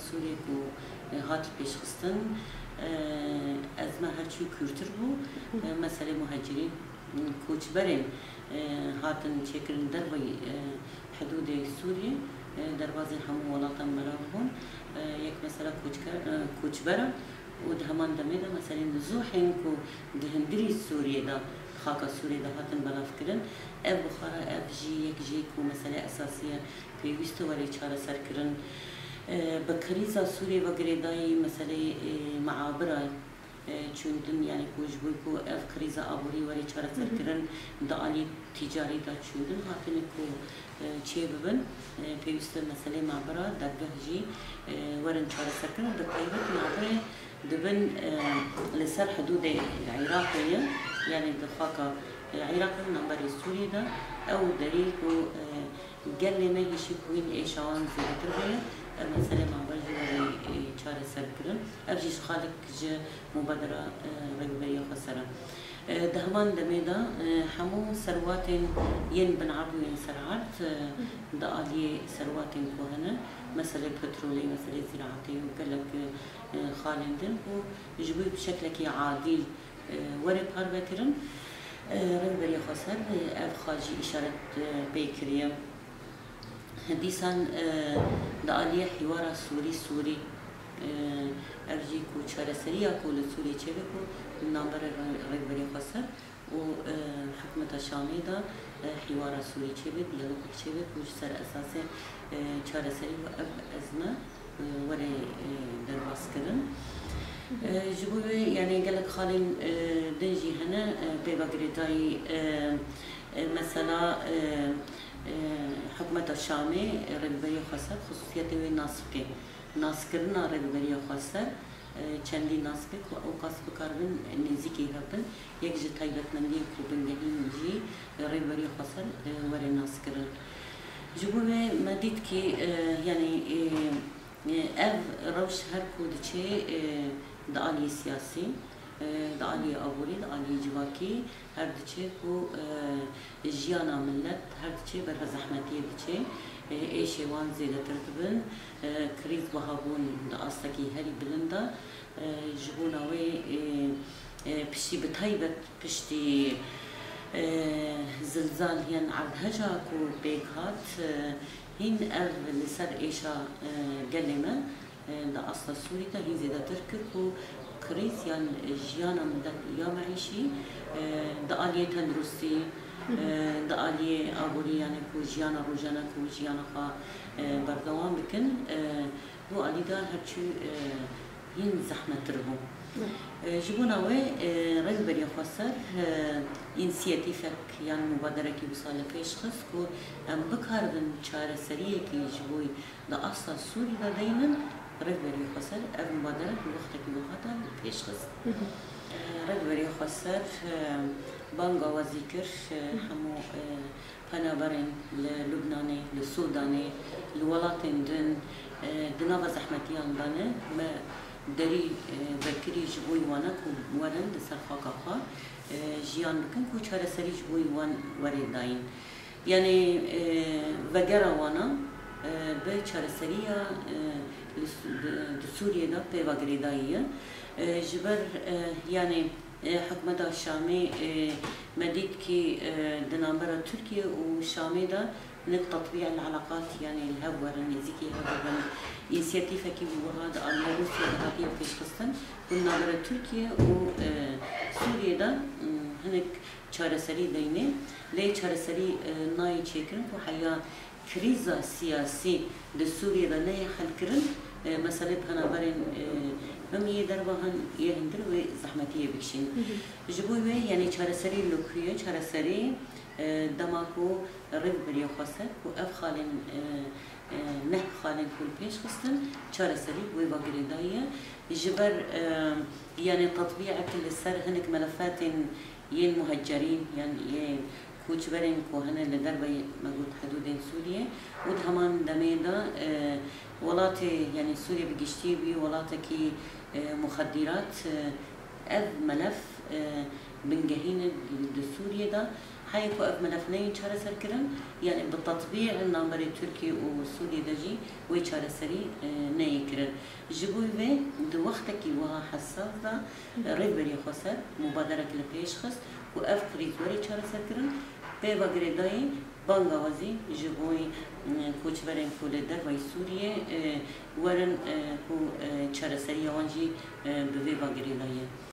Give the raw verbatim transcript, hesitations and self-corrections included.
Sûriyê ku, e, hat pêşxistin, e, ezme her çi kûrtir bû. E, meselê muhecirîn, koçberên, e, hatin çêkirin derveyî, e, hidûdê Sûriyê, e, derbazên hemû welatan belav bûn. E, yek mesela koçker-, e, koçber e û di heman demê de meselên nizûhên ku di hundirî Sûriyê de, xaka Sûriyê de hatin belavkirin. Ev bi xwe re ev jî yek jê ku mesele esasî ye, pêwîst e were çareserkirin. E, bi krîza Sûriyê ve girêdayî meseleyê, e, meabira, e, çûndin, yanî ku ji bo ku ev krîza aborî were çareserkirin, di alî tîcarî de çûndin hatine ku, e, çêbibin. E, pêwîst e meseleyê meabira dergeh jî, e, werin çareserkirin. Bi taybet meabirê dibin, e, li ser hidûdê Iraqê ye, yanî di xaka, e, Iraqê navberê Sûriyê de ew derî ku, e, gelê me hişî ku hîn êşa wan zêdetir heye, ev mesele mabin jî were, e, çareserkirin. Ev jî ji xalek ji mubadera, e, Rêveberiya Xweser e. E, di heman demê de, e, hemû serwatên yên binerd û yên sererd, e, di aliyê serwatên ku hene, meselê petrolê, meselê ziraetê û gelek, e, xalên din ku ji bo bi şeklekî adîl, e, were parvekirin. E, Rêveberiya Xweser, e, ev xal jî îşaret, e, pê kiriye. Dîsan, e, di aliyê hîwara Sûrî-Sûrî, e, ev jî ku çareseriya ku li Sûriyê çêbe ku li navbera Rê-, Rêveberiya Xweser û, e, hikûmeta Şamê de, e, hîwara Sûrî çêbe, diyalogek çêbe ku ji ser esasê, e, çareserî û ev ezme, e, were, e, derbas kirin. E, ji bo wê, yanî gelek xalên, e, din jî hene, e, pê ve girêdayî, e, e, mesela, e, e, hikûmeta Şamê, e, Rêveberiya Xweser xisûsiyetê wê nas bike. Naskirina Rêveberiya Xweser, e, çendî nas bike ku ew qas bikaribin nêzîkî hev bin. Yek ji taybetmendiyên ku bingehîn jî, e, Rêveberiya Xweser, e, were naskirin. Ji bo wê me dît kî, e, yanî, e, e, ev rewş her ku diçe, e, di aliyê siyasî, e, di aliyê aborî, di aliyê civakî her diçe ku, e, jiyana milet her diçe ber bi zehmetiyê diçe, e, êşê wan zêdetir dibin, e, krîz wiha bûn di astekî herî bilind de, e, ji bona wê, e, e, piştî bi taybet piştî, e, zilzal yan erdheja ku pêk hat, e, hîn ev li ser êşa, e, gelê me, e, di asta Sûrî de hîn zêdetir kir ku krîz yan jiyana milet ya meîşî, e, di aliyê tenduristî, e, di aliyê aborî, yanî ku jiyana rojane ku jiyana xwe, e, berdewam bikin, e, di alî de her çi, e, hîn zehmettir bû. E, ji bona wê, e, Rêveberiya Xweser, e, însiyatîfek yan mubaderekî wisa li pêş xist ku em bikaribin çareseriyekî ji bo di asta Sûrî de deynin, Rêveberiya Xweser ev mubadere bi wextekî wiha de pêş xist. E, Rêveberiya Xweser, e, banga wezî kir, e, hemû, e, penaberên li Lubnanê, li Sûdanê, li welatên din, e, di nava zehmetiyan de ne, me derî, e, vekirî ji bo wana ku werin li ser xaka xwe, e, jiyan bikin ku çareserî ji bo wan were dayîn. Yanî, e, vegera wana, e, bi çareseriya, e, li Su-, di, di Sûriyê de pê ve girêdayî ye. E, ji ber, e, yanî, e, hikûmeta Şamê, e, me dît kî, e, di navbera Tirkiye û Şamê de hinek tetbî el eleqat, yanî li hev werin, nêzîkî hev bibin, însiyatîfekî wî wiha di aliyê Rûsya de hatiye pêşxistin, ku di navbera Tirkiye û, e, Sûriyê de, m, hinek çareserî deyne. Lê çareserî, e, nayê çêkirin ku heya krîza siyasî di Sûriyê de neyê helkirin, e, meselê penaberên, e, him yê derve hin yê hundir wê zehmetiyê bikişînin. Ji bo wê, yanî çareserî li ku ye? Çareserî, e, dema ku Rêveberiya Xweser ku ev xalên, e, e, neh xalên ku li pêş xistin, çareserî bi wê ve girêdayî ye. Ji ber, e, yanî tetbîek li ser hinek melefetên yên muhecerîn yan yên koçberên ku hene li derveyî, me got, hidûdên Sûriyê û di heman demê de, e, welatê, yanî Sûriye bi giştî wî welatekî, e, muxedîrat, e, ev melef, e, bingehîn e di Sûriyê de. Heye ku ev melef neyên çareserkirin, yanî bi tetbî li navberê Tirkiye û Sûriyê de jî wê çareserî, e, neyê kirin. Ji bo vê di wextekî wiha hesas de, e, Rêveberiya Xweser mubaderek li pêş xist ku ev krîz were çareserkirin, pêva girêdayî banga we zî ji bo, e, koçberên ku li dervayî Sûriyê, e, werin, e, ku, e, çareseriya wan jî, e, bi vê va girêdayî ye.